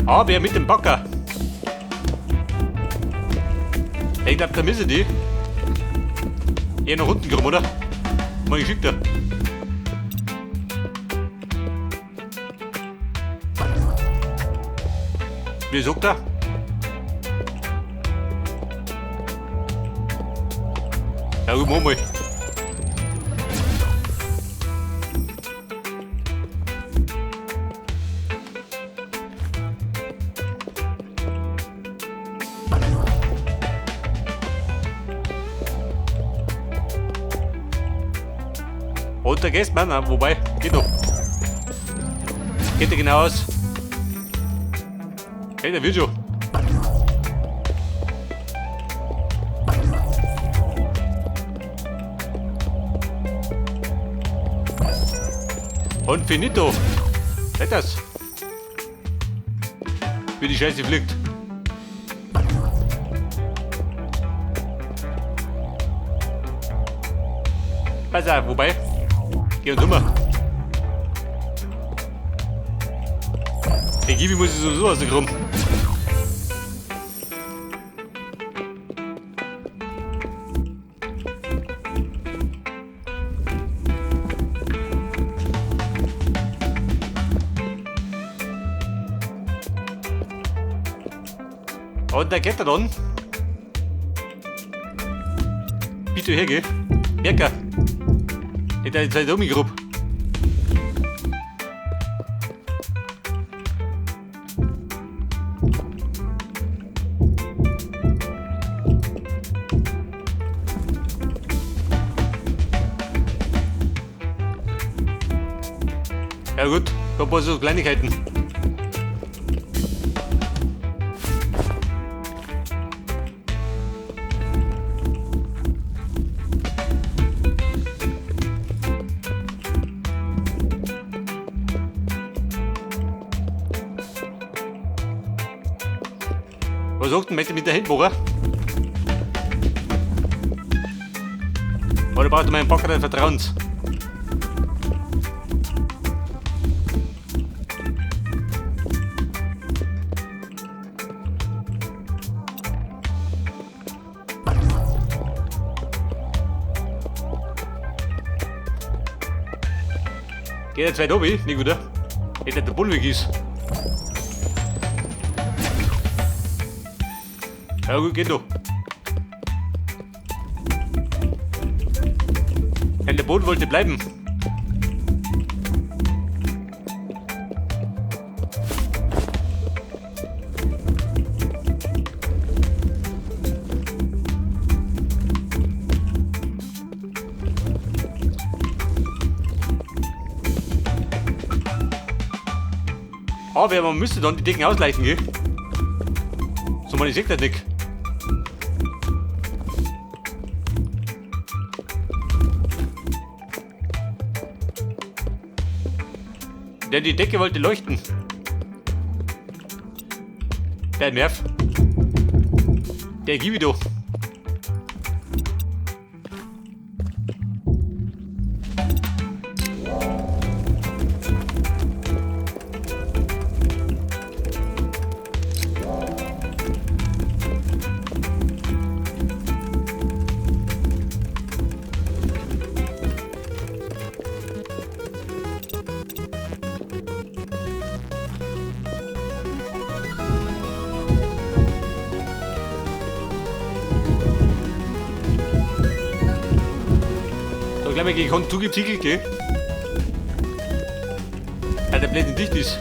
Aber mit dem Bagger. Ich glaube, da müssen die eher nach unten kommen, oder? Mal geschickter. Wie sagt er? Ja gut, mach mal. Und der Gäste, nein, wobei, geht noch. Geht der genau aus. Hey, der wird schon. Und finito. Seht das? Wie die Scheiße fliegt. Pass auf, wobei. Geh uns um. Den Gibi muss ich sowieso rauskommen. Und da geht er dann. Bitte hergeh. Merker. Nicht eine Zeit umgegrub. Ja gut, da paar so Kleinigkeiten. Was sagt denn mit der Händbohrer? Oder braucht man einen Packer des Vertrauens? Geht jetzt weit oben, nicht wieder? Nicht, dass der Boden weg ist. Ja gut, geht doch. Denn der Boden wollte bleiben. Aber man müsste dann die Decken ausgleichen, gell? So, man, ich seh das nicht. Denn die Decke wollte leuchten. Der Nerv. Der Gibido. Da gleich mal gekonnt zugeziegelt, gell? Weil der Blenden dicht ist.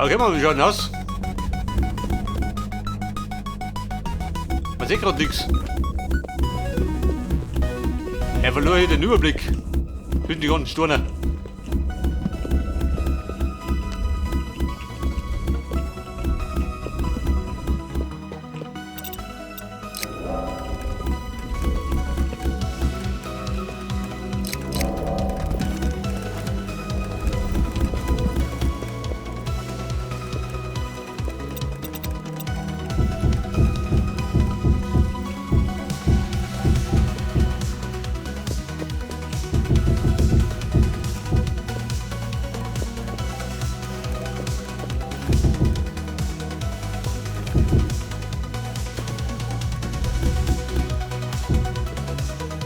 Okay, mal, wie schaut denn aus? Man sieht gerade nichts. Er verlor hier den Überblick. Zwischen die ganzen Steine.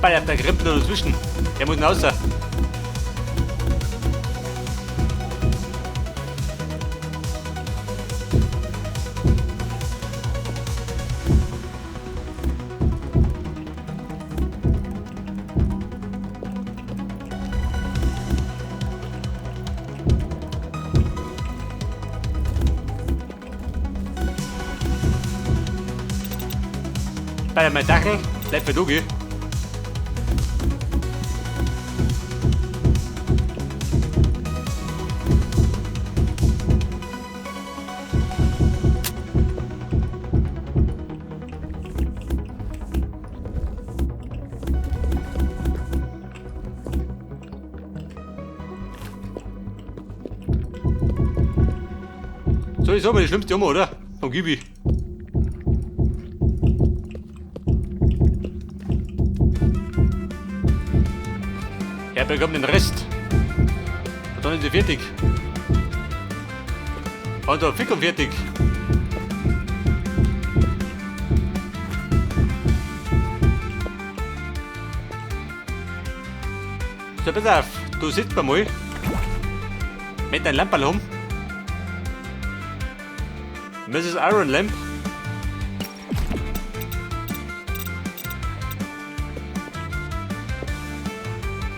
Bei der Grimpe dazwischen. Der muss raus. Bei mein Dackel bleibt für du, gell? So ist aber die schlimmste Oma, oder? Vom Gibi. Er bekommt den Rest. Und dann ist sie fertig. Und dann fick und fertig. So, pass auf, du sitzt mal mit deinem Lamperl um. Mrs. Iron Lamp.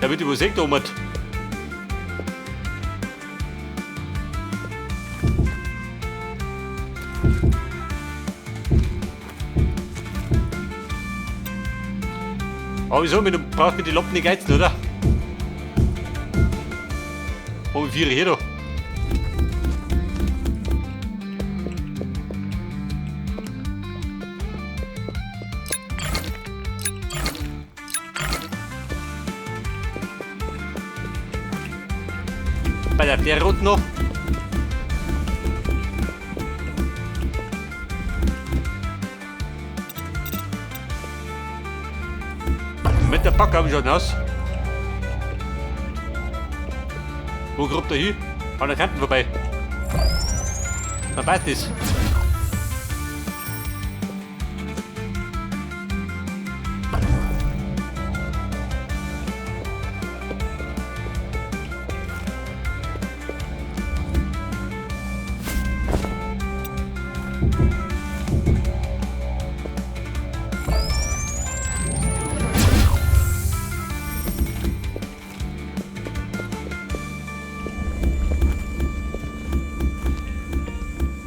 Damit die Musik da oben hat. Aber wieso? Du brauchst mit den Lampen nicht geizen, oder? Oh, wie viele hier da? Bei der rot noch. Mit der Backe habe ich schon aus. Wo grubt er hin? An der Kanten vorbei. Dann passt es.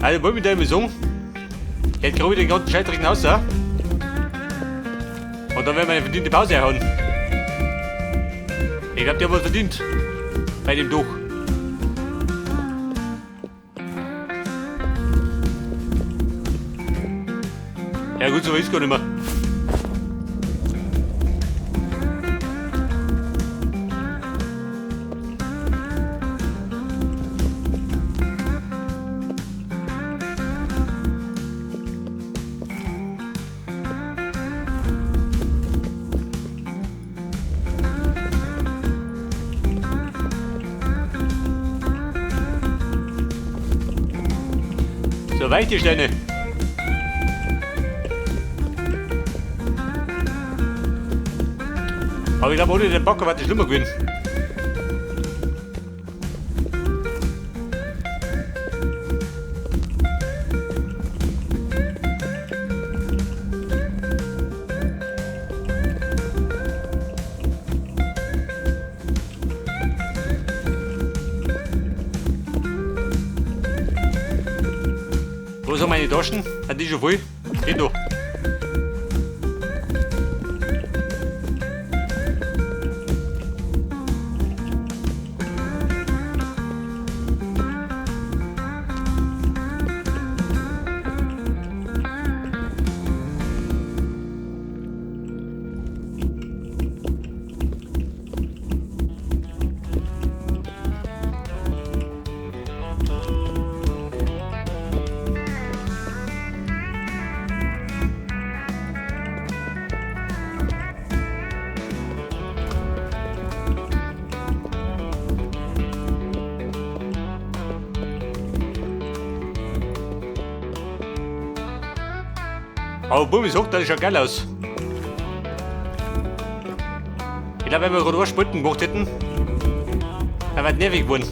Also, wollen wir da sagen, jetzt kriege ich den ganzen Scheißdreck raus. Und dann werden wir eine verdiente Pause erhauen. Ich glaube, die haben was verdient. Bei dem Doch. Ja gut, so ist es gar nicht mehr. So weich die Steine. Aber ich glaube, ohne den Bagger war das schlimmer gewesen. Wo sind meine Taschen? Sind die schon voll? Geht doch. Aber Bub, ich sag, das schaut geil aus. Ich glaube, wenn wir gerade Spalten gemacht hätten, dann wäre es nervig geworden.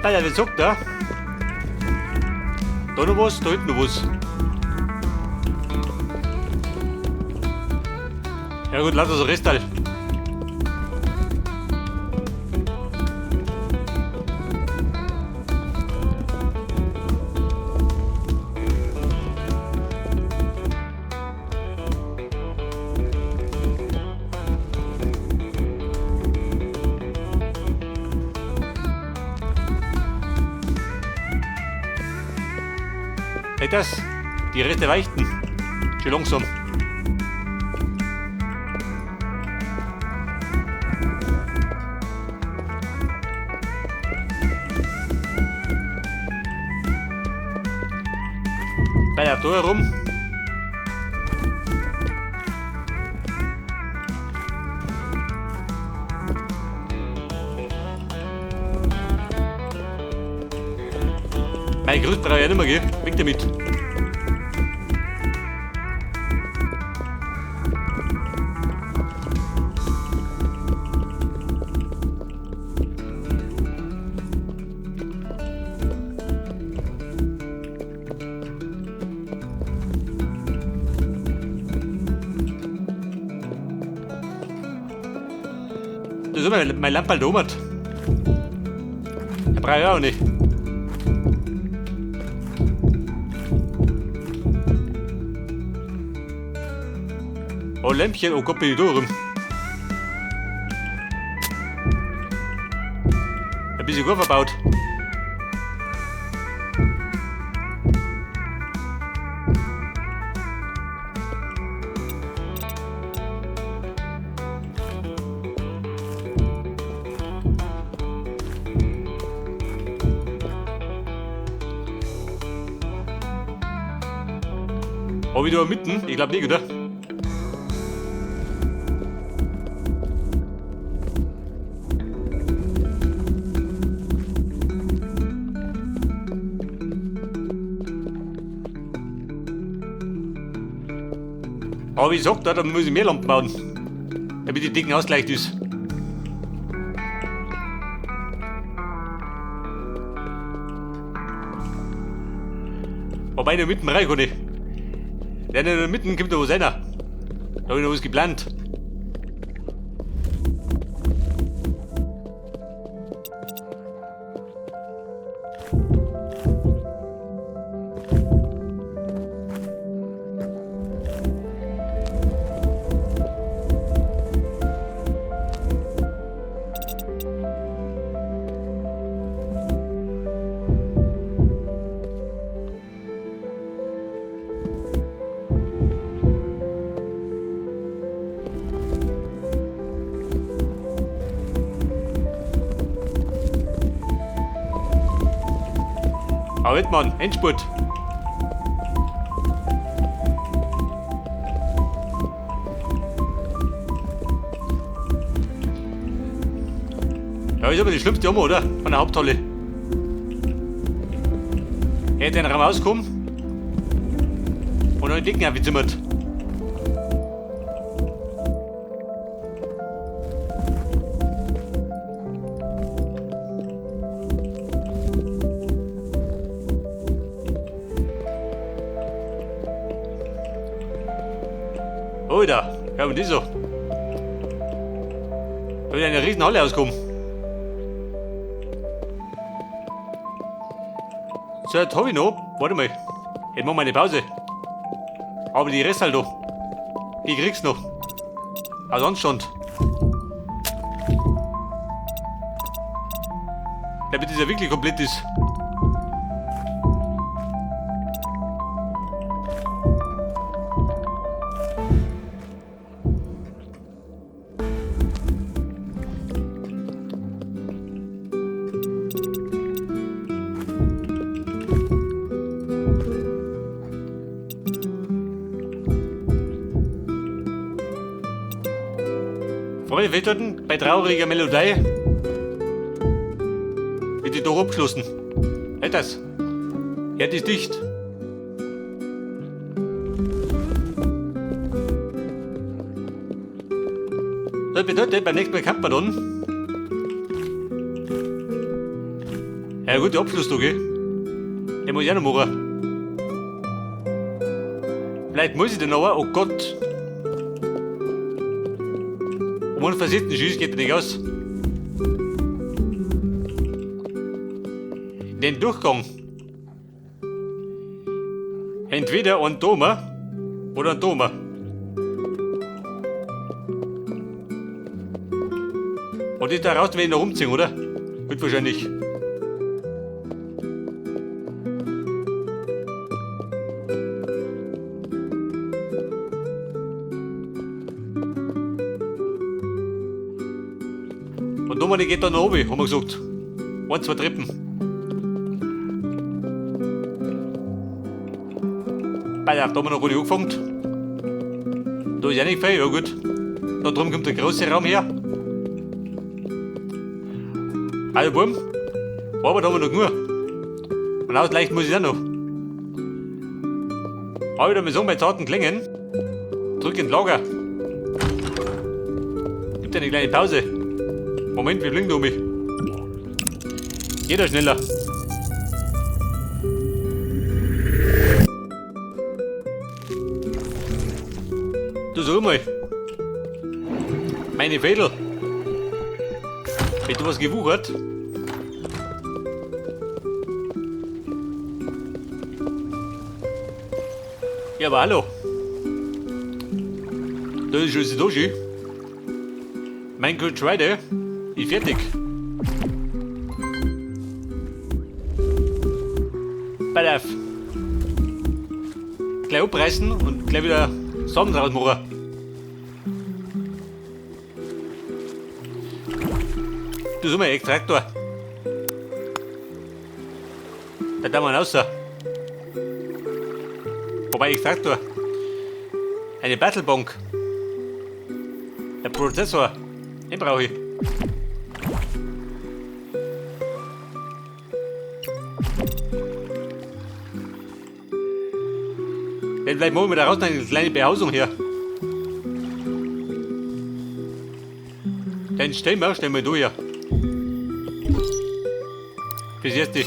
Ja, wie gesagt, da. Da noch was, da hinten noch was. Ja gut, lass uns den Rest halt. Hey, das, die Reste weichten. Schon langsam. Bei der Tür herum. Mein Gerüst brauche ich auch nicht mehr, gell? Weg damit. Das ist immer mein Lamperl da oben. Der brauche ich auch nicht. Oh, Lämpchen, oh Gott, bin ich da rum. Ein bisschen gut verbaut. Oh, wieder mitten? Ich glaub nicht, oder? Aber wie gesagt, da muss ich mehr Lampen bauen, damit die Dicken ausgleicht ist. Wobei, da mitten rein kann ich. Der in der Mitte kommt da was rein. Da hab ich noch was geplant. Aber Mann, Endspurt. Ja, ist aber die schlimmste Oma, oder? Von der Haupthalle. Er hätte den Raum rausgekommen und noch den Dicken aufgezimmert. Alter, hör mal das so. Da wird eine riesen Halle auskommen. So, jetzt hab ich noch. Warte mal. Jetzt machen wir eine Pause. Aber die Rest halt da. Die kriegst du noch. Aus Anstand. Damit das ja wirklich komplett ist. Freunde, Wetteten, bei trauriger Melodie wird die Tür abgeschlossen. Hört das? Hört ist dicht. Das bedeutet, beim nächsten Mal kann man dann. Ja gut, der Abschluss da, gell? Den muss ich auch noch machen. Vielleicht muss ich den aber, oh Gott. Um einen versierten Schuss geht er nicht aus. Den Durchgang. Entweder ein Doma oder ein Doma. Und das da raus, wenn ich noch rumziehen, oder? Wird wahrscheinlich. Und Dominik geht dann nach oben, haben wir gesagt. 1, 2 Treppen. Bei der da haben wir noch gar nicht angefangen. Da ist ja nicht viel, ja gut. Da drum kommt der große Raum her. Also Buben, Arbeit haben wir noch genug. Und ausleicht muss ich auch noch. Aber ich würde mal sagen, bei zarten Klängen, zurück ins Lager. Gibt eine kleine Pause. Moment, wir fliegen da um mich. Geht ja schneller. Du sag mal. Meine Fädel. Wenn du was gewuchert. Ja, aber hallo. Da ist schon da schön. Mein Getreide ist fertig. Pass auf. Gleich abreißen und gleich wieder Samen draus machen. Du sag mal, Extraktor. Da da mal raus. Wobei Extraktor. Eine Battlebank. Der Prozessor. Den brauche ich. Dann vielleicht machen wir da raus noch eine kleine Behausung hier. Dann stellen wir da hier. Bis jetzt die.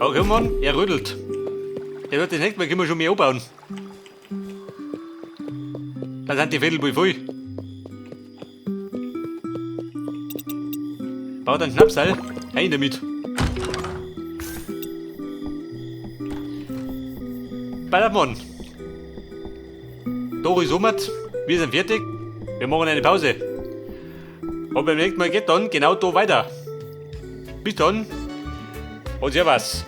Oh, komm on, er rüttelt. Der wird das nächste Mal können wir schon mehr anbauen. Dann sind die Viertel wohl voll. Baut einen Schnapsal, rein damit. Ballermann. Doris Sommer, wir sind fertig. Wir machen eine Pause. Und beim nächsten Mal geht dann genau da weiter. Bis dann und servus.